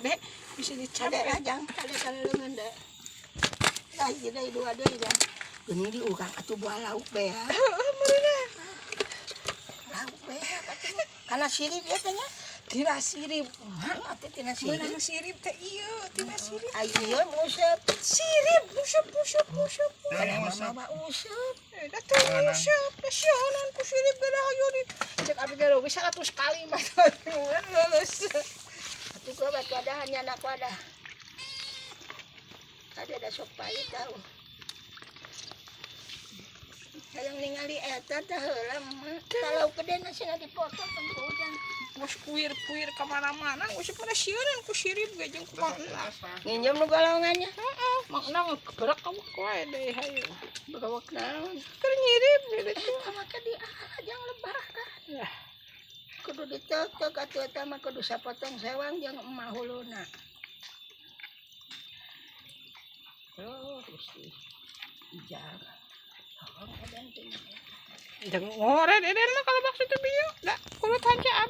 Kade bisa Kade dicapek. Rajang, kade kana leungeun deh. Lah hiji deui, dua deui dah. Geuning di urang atuh buah lauk beak. Heeh, meureunna. Lauk beak atuh. Kana sirip ieu teh nya. Tina sirip. Hah, atuh tina sirip. Meunang sirip teh ieu, tina sirip. Ai ieu nguseup. Sirip, useup useup useup. Kana mah mah useup. Eh, da teu nguseup, da sieunan ku sirip ge da hayu di. Cek abi ge leuwih 100 kali mah lulus. Atuh gua batu adahan nya anak wadah. Tadi ada sok pahit tau. Hayang ningali eta teh heula mah. Kalau gede cenah dipotong tunggu hujan. Geus kuir-kuir ka mana-mana, nguseup mana sieunan ku sirip ge jeung ku Mang Enang. Nginjem nu golongannya. Heeh, Mang Enang gerak kamu wae deui hayu. Bagawak naon. Keur nyirip gitu. Eta mah ke di jang lebah kan. Lah, Kudu ditetek atuh eta mah kudu sapotong sewang jeung emah huluna. Oh, Gusti. Ijab. Tolong edan teh. Jeung ngoret eden mah kalau maksud teh bieu. Da kulit hanca abi.